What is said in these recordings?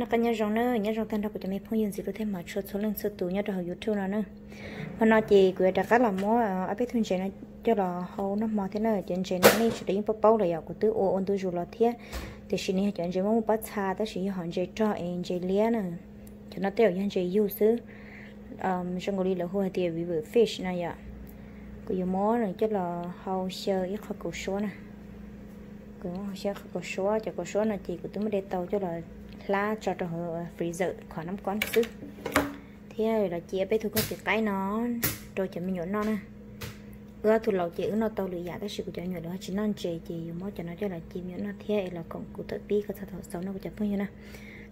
Noj qab nyob zoo na, nyob zoo tag nrho kuv cov me phooj ywg ntxiv thiab hmov tshua txhua leej txhua tus nyob rau hauv YouTube no na. Hmo no ces kuv yuav rov qab los muab ob peb tug ntses no coj los hau noj hmo thiab na. Cov ntses no nej sawv daws yeej paub paub lawm yom, kuv twb ua ua ntu zus los thiab. Tiam sis nws yog cov ntses muaj muaj pob txha tab sis yog hom ntses rog es ntses liab na. Cov no tej zaum yog ntses yug xwb. Zoo nkaus li lawv hu hais tias river fish no yom. Kuv yuav muab nws coj los hau xyaw ib qho kaus suab na. Kuv hau xyaw ib qho kaus suab, cov kaus suab no ces kuv twb muab de tau coj los hlab tso rau hauv freezer qhov nab kob xwb. Thiab los cia peb tug kooj tis qaib no rau cov me nyuam noj na. Wb ob tug laus ces wb noj tau lwm yam tab sis kuv cov me nyuam lawv ho tsis noj ntses ces yuav muab cov no coj los cia me nyuam noj thiab es los koom kuv tawm pib koj txog thaum xaus no kuv cov phooj ywg na.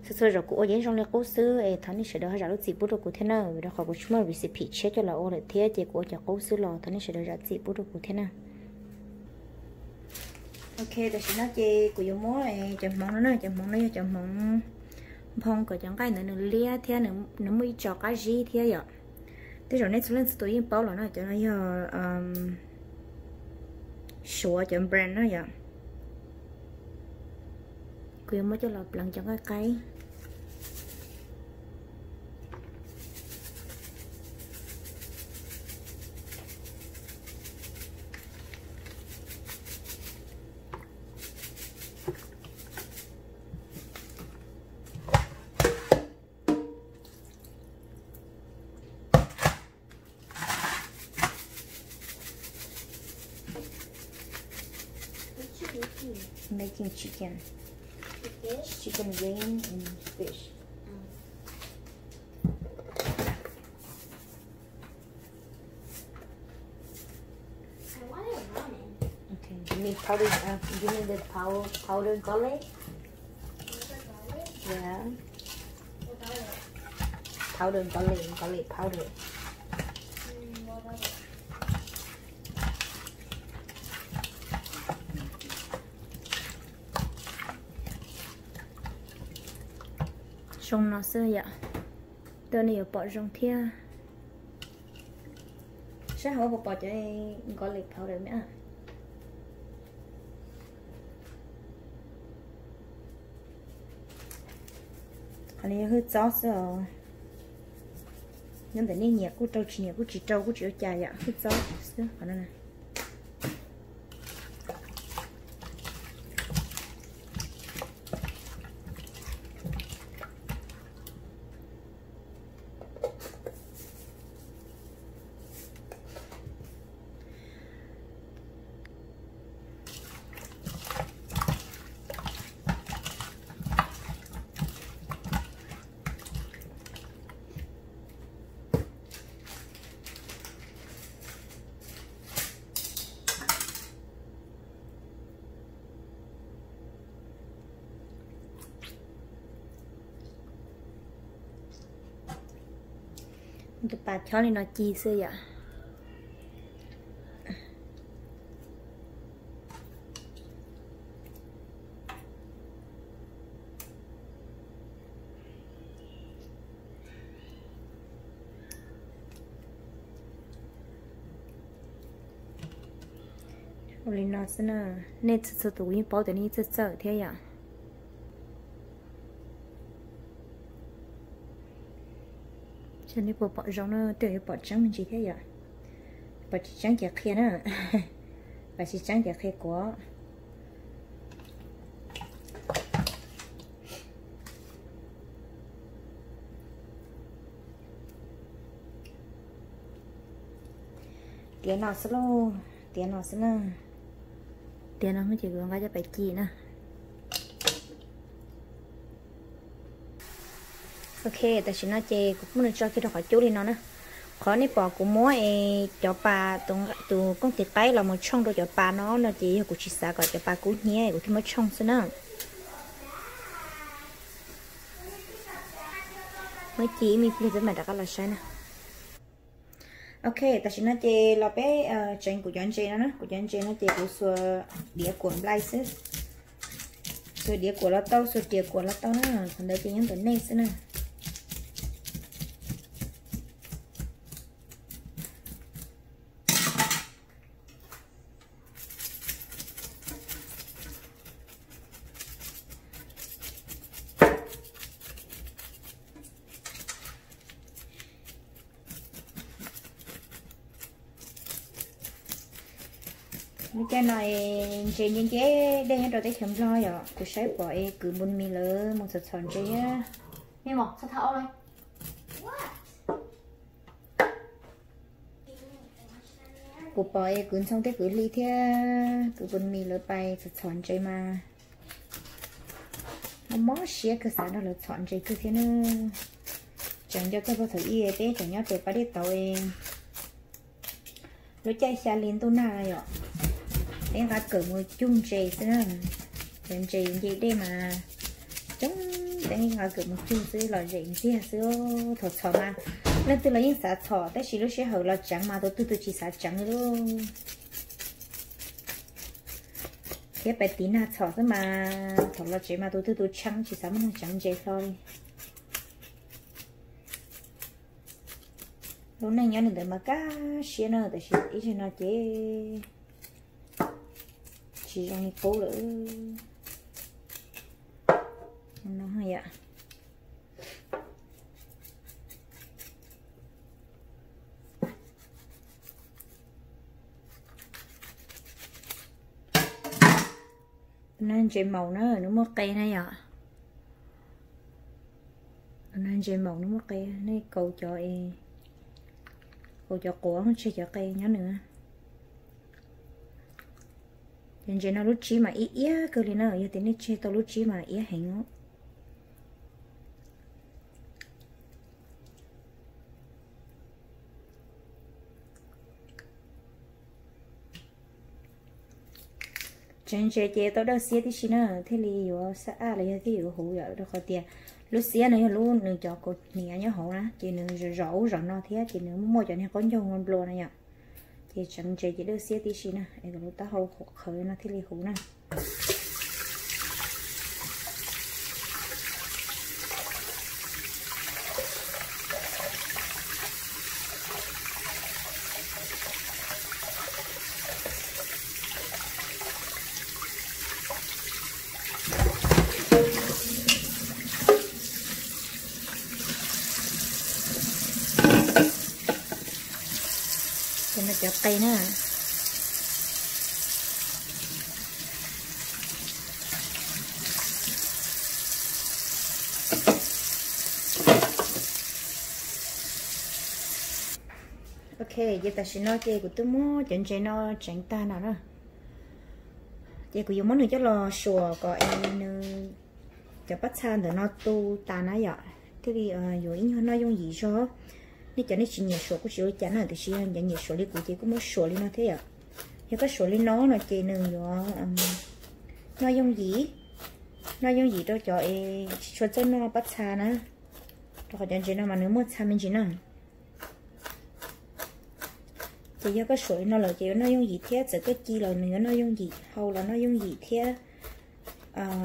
Txhua txhua zaus kuv ua ces zoo li qub xwb es thov nej sawv daws ho zam lub txim pub rau kuv thiab na, vim rau qhov kuv tsis muaj recipe tshiab coj los ua lawm thiab ces kuv ua cov qub xwb los thov nej sawv daws zam txim pub rau kuv thiab na. Ok, tam sim no ces kuv yuav muab cov hmoov no na, cov hmoov no yog cov hmoov nphoo kom cov nqaij ntawd nws liab thiab nws muaj ib tso qab zib thiab yom. Tej zaum nej txhua leej txhua tus yeej paub los na, cov no yog Suav cov brand no yom. Kuv yuav muab coj los pleev cov nqaij qaib. Making chicken. Chicken wing and fish. I wanted ramen. Okay, give me powder, uh, give me the pow-, powder garlic. Powder garlic? Yeah. What garlic? Powder garlic, garlic powder. Mm, what garlic? Zoo no xwb yom. Tej nej yuav pom zoo thiab. Saib hauv puas pom cov garlic powder me a. Qhov no yog hwj txob xwb os. Nyob ntawm nej nyiam kuj rau, tsis nyiam kuj tsis rau, kuj tsis ua cas yom, hwj txob xwb qhov no na. Tus pas chob li no ci xwb yom. Ua li no xwb na, nej txhua txhua tus kuv yeej paub tias nej yeej txawj txawj thiab yom. Saib nej puas pom zoo na, tej yuav pom tseeb me ntsis thiab yom. Pom tsis tseeb ces qhia na, pom tsis tseeb ces qhia kuv. Tiav no xwb lauj, tiav no xwb na. Tiav no ces kuv nqa coj pais ci na. Ok, tam sim no ces kuv pub nws tso kiag rau qhov cub li no na. Qhov nej pom kuv muab es cov pas, tus kooj tis qaib los mus tshooj rau cov pas no no ces yog kuv tsis xav kom cov pas kub hnyiab kuv thiaj muab tshooj xwb na. Muab ci ib me pliag peb mam rov qab los saib na. Ok, tam sim no ces los peb tseev kuv cov ntses no na, kuv cov ntses no ces kuv xuas diav kuam nplai xwb. Xuas diav kuam los tau, xuas riam kuam los tau na, qhov ntawd ces nyob ntawm nej xwb na. Lub caij no es ntses nce nce dej nyob rau teb chaws Nplog yom, kuv saib pom es kwv npun mis lawv mus txhom txhom ntses thiab. Kuv pom es kwv ntxhoo tej kwv hli thiab kwv npun mis lawv pais txhom txhom ntses mas mob mob siab kawg, xav nrog lawv txhom ntses kawg thiab na. Tseem nco txog puag thaum ub peb tseem nyob pem pas dej tauv es lub caij xya hli ntuj nag yom, peb nqa kawm mus cug ntses xwb na. Cov ntses nce dej mas coob, peb nqa kawm mus cug xwb los zem ntxiag xwb. Thaum txhom mas leej twg los yeej xav txhom tab sis lub sij hawm los tseev mas tus twg tus tsis xav tseev li. Thiab pem tiv nag txhom xwb mas thaum los tsev mas tus twg tus tshee tsis xav muaj neeg tseev ntses hlo li. Lub neej nyob li ntawd mas kaj siab na, tab sis ib zaug no ces tsis zoo li qub lawm. Tus no ntses maum na, nws muaj qe na yom. Tus no ntses maum nws muaj qe, nej kaus cov, kaus cov quav tseg cov qe nyob nws. Cov ntses no lub tsib mas iab iab kawg li na, yog tias nej tseg tau lub tsib mas iab heev. Tseev ntses ces tau dawj xiab tib si na thiaj li yuav xab aj los yog thiaj yuav huv yom, rau qhov tias lub xiab no yog lub nws cov kaus hniav nyob hauv na ces nws zom zom ub zom no thiab ces nws muaj cov niag qaub ncaug nplua no yom. Ces tseev ntses ces dawj xiab tib si na es kom lub taub hau qhawv no thiaj li huv na. Cov no cov qe na. Ok, ces tam sim no ces kuv twb muab cov ntses no tseev tag no na. Ces kuv yuav muab nws coj los suam kom es nws cov pab txha ntawm no tu tas na yom, thiaj li yuav ib nyuag noj yooj yim zog. Nej cov nej tsis nyiam suam kuj tsis ua cas na, tiam sis yog cov nyiam suam li kuv ces kuj muab suam li no thiab yom. Yog koj suam li no no ces nws yuav noj yooj yim, noj yooj yim rau cov es tsis tshua txawj noj pab txha na, rau qhov cov ntses no mas nws muaj txha me ntsis na. Ces yog koj suam li no lawm ces yuav noj yooj yim thiab, txawm koj ci los nws yuav noj yooj yim, hau los noj yooj yim thiab.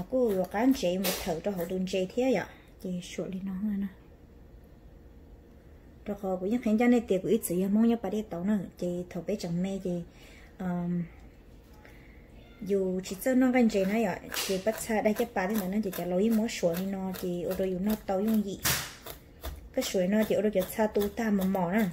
Kuj yuav qab ntsev mus thawm rau hauv tus ntses thiab yom, ces suam li no na. Rau qhov kuv yeej qhia ncaj nej tias kuv ib txwm yog Hmoob nyob pas dej tauv na, ces thaum peb tseem me ces yus tsis txawj noj nqaij ntses na yom, ces pab txha dab caj pas tej ntawd na ces cov laus yeej muab suam li no ces ua rau yus noj tau yooj yim. Koj suam li no ces ua rau cov txha tu tag mos mos na.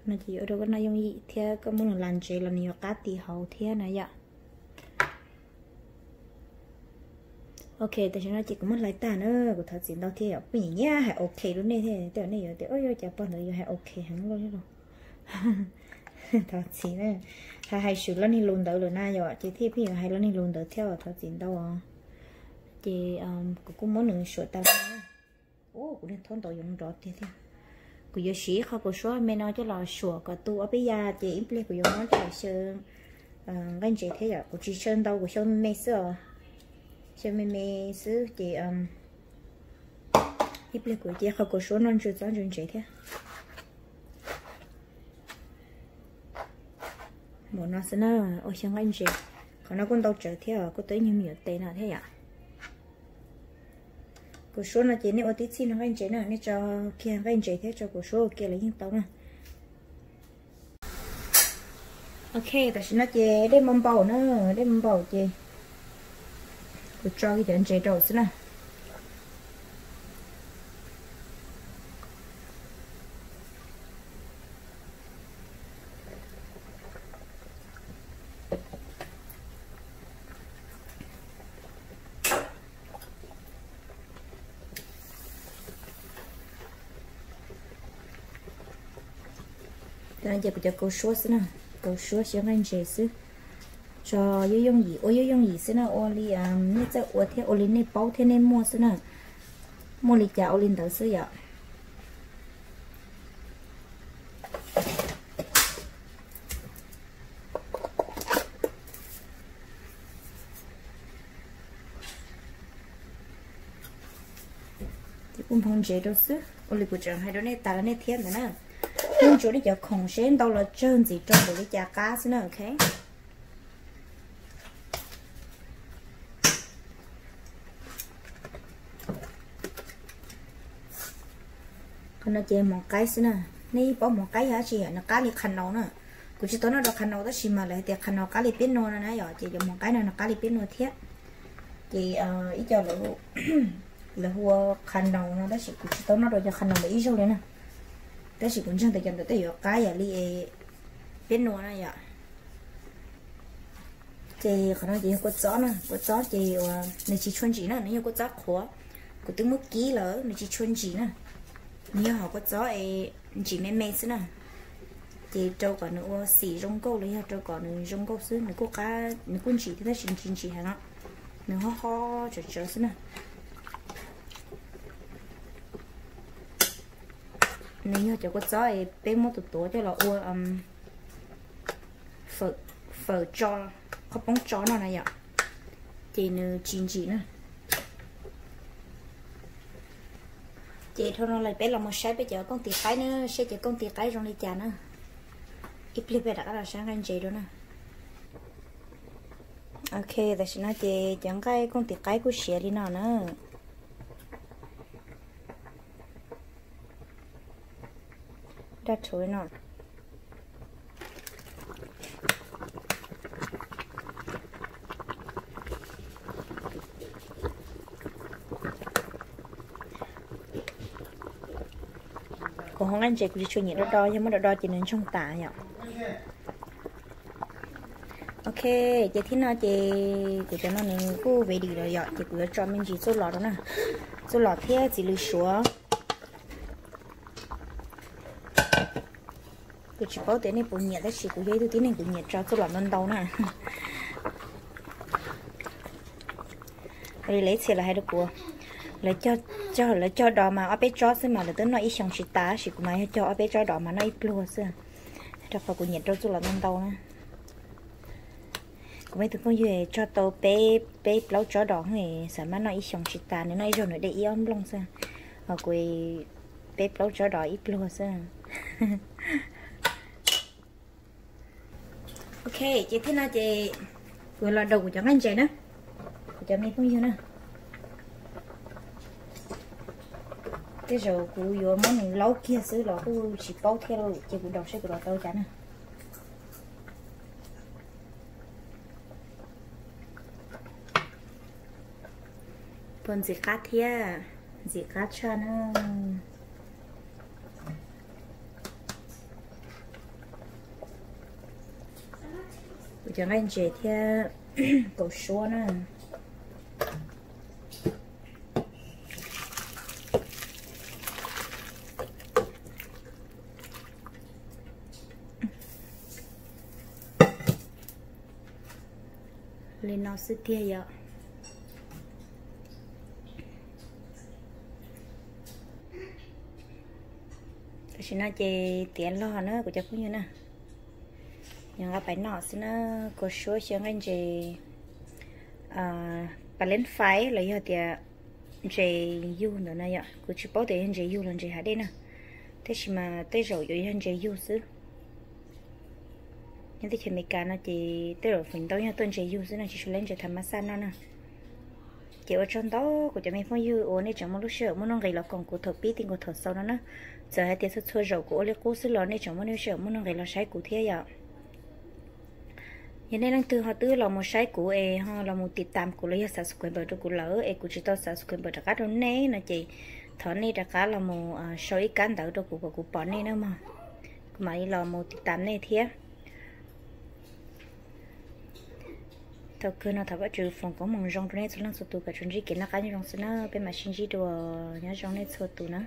No ces yuav ua rau koj noj yooj yim thiab koj muab nws las ntsev los nws yuav qab ti hauv thiab na yom. Ok, tam sim no ces kuv muab hlais tag na, kuv thov txim ntau thiab yom, pheej nyiam hais ok rau nej thiab, tej zaum nej yuav tias, Ua cas pog ntawd yuav hais ok heev luaj thiab los? Thov txim na, hais hais swm loj niag lus ntawd lawm na yom, ces thiaj pheej yuav hais loj niag lus ntawd thiab, thov txim ntau os. Ces kuv kuj muab nws suam tas lawm na. Ua kuv niag thaub ntau yuav nrov tiag thiab. Kuv yuav siv ib qho kaus suab me no coj los suam kom tu ob peb yav ces ib pliag kuv yuav muab coj los xyaw nqaij ntses thiab yom. Kuv tsis xyaw ntau, kuv xyaw me me xwb os. Xyaw me me xwb ces ib pliag kuv cia qhov kaus suab noj ntsw txob ntsw ntses thiab. Npaum no xwb na, ua xyaw nqaij ntses. Qhov no kuj ntau tsawv thiab os, kuj tau ib nyuag me nyuam tes no thiab yom. Kaus suab no ces nej ua tib txhij noj nqaij ntses na, nej tso kiag nqaij ntses thiab tso kaus suab ua ke los yeej tau na. Ok, tam sim no ces dej npau npaum na, dej npau npaum ces kuv tso kiag cov ntses rau xwb na. Ces kuv cov kaus suab xwb na, kaus suab xyaw nqaij ntses xwb. Tso yooj yooj yim, ua yooj yooj yim xwb na, ua li nej txawj ua thiab ua li nej paub thiab nej muaj xwb na. Muaj li cas ua li ntawd xwb yom. Ces kuj nphoo ntses rau xwb, ua li kuv tseem hais rau nej tas los nej thiab ntawd na. Nyob ntsuav nej cov khoom seb ntau los tsawg ntxim rau npaum li cas qab xwb na, ok. Qhov no ces mov qaib xwb na. Nej paub mov qaib yog dab tsi yom? Nws qab li qhov no na. Kuv tsis tau noj rau qhov no tab sis mas lawv hais tias qhov no qab li peb nua no na yom, ces cov mov qaib no nws qab li peb nua thiab. Ces ib co lawv hu ua qhov no no tab sis kuv tsis tau noj rau cov qhov no ntawd ib zaug li na. Tab sis kuv ntseeg tias cov ntawd tej yuav qab yam li peb nua na yom. Ces qhov no ces yog kua txob na, kua txob ces uas nws tsis tshua ntsim na, nws yog kua txob qhuav. Kuv twb muab kib lawm, nws tsis tshua ntsim na. Nws yog hom kua txob es ntsim me me xwb na. Ces rau kom nws ua xim zoo nkauj los yog rau kom nws zoo nkauj xwb, nws kuj qab, nws kuj ntsim thiab tab sis tsis ntsim heev os. Nws ho ho tsawv tsawv xwb na. Nws yog cov kua txob es peb muab tuav tuav coj los ua fawm tso, qhob poob tso no na yom. Ces nws tsis ntsim na. Ces dhau no lawm peb los mus saib peb cov kooj tis qaib na, saib cov kooj tis qaib zoo li cas na. Ib pliag peb rov qab los saib nqaij ntses dua na. Ok, tam sim no ces cov nqaij kooj tis qaib kuj siav li no na. Daj rhuv no. Kuv hau nqaij ntses kuv tsis tshua nyiam do do, yog muab do do ces nws ntsoog tas yom. Ok, ces thib no ces kuv cov no nws kuj ready lawm yom, ces kuv yuav tso me ntsis txuj lom rau na. Txuj lom thiab txiv lws suav. Kuv tsis paub tias nej puas nyiam tab sis kuv yog ib tug tib neeg kuv nyiam tso txuj lom ntau ntau na. Li lawv txhia lawv hais rau kuv, lawv cog, lawv cog dos mas ob peb tsob xwb mas lawv twb noj ib xyoo tsis tas, tab sis kuv mas yog cog ob peb tsob dos mas noj ib pluag xwb. Rau qhov kuv nyiam rau txuj lom ntau ntau na. Kuv muaj ib tug phooj ywg tso tau peb, peb plaub tsob dos, xav mas noj ib xyoo tsis tas, nws noj ib zaug nws de ib ob nplooj xwb. Ho kuv peb plaub tsob dos ib pluag xwb. Ok, ces thib no ces kuv los daus kuv cov nqaij ntses na, kuv cov me phooj ywg na. Tej zaum kuv yuav muab nws laub kiag xwb los kuj tsis paub thiab, ces kuv daus seb kuv los tau cas na. Puas ntxim qab thiab? Ntxim qab tshaj na. Kuv cov nqaij ntses thiab kaus suab na. Li no xwb tiag yom. Tam sim no ces tiav log na kuv cov phooj ywg na. Yog nqa pais noj xwb na, kua suab xyaw nqaij ntses, paleeb fais los yog tias ntses yug ntawd na yom, kuv tsis paub tias yog ntses yug los ntses hav dej na, tab sis mas tej zaum yuav yog ntses yug xwb. Nyob teb chaws Amelikas no ces tej zaum feem ntau yog tuaj ntses yug xwb no, tsis tshua lab ntses tham mas xaj noj na. Ces ua tsaug ntau kuv cov me phooj ywg uas nej tseem muaj lub sij hawm muaj nuj nqis los koom kuv thaum pib txij nkaus thaum xaus no na. Txawm hais tias txhua txhua zaum kuv ua li qub xwb los nej tseem muaj lub sij hawm muaj nuj nqis los saib kuv thiab yom. Yog nej leej twg ho twb los mus saib kuv es ho los mus tiv tam kuv los yog subscribe rau kuv lawm es kuv tsis tau subscribe rov qab rau nej no ces thov nej rov qab los mus sau ib kab ntawv rau kuv kom kuv pom nej na mog. Kuv mam li los mus tiv tam nej thiab. Thaum kawg no thov Vajtswv foom koob hmoov zoo rau nej txhua leej txhua tus kom tsuas ntsib kev noj qab nyob zoo xwb na. Peb mam sib ntsib dua, nyob zoo nej txhua tus na.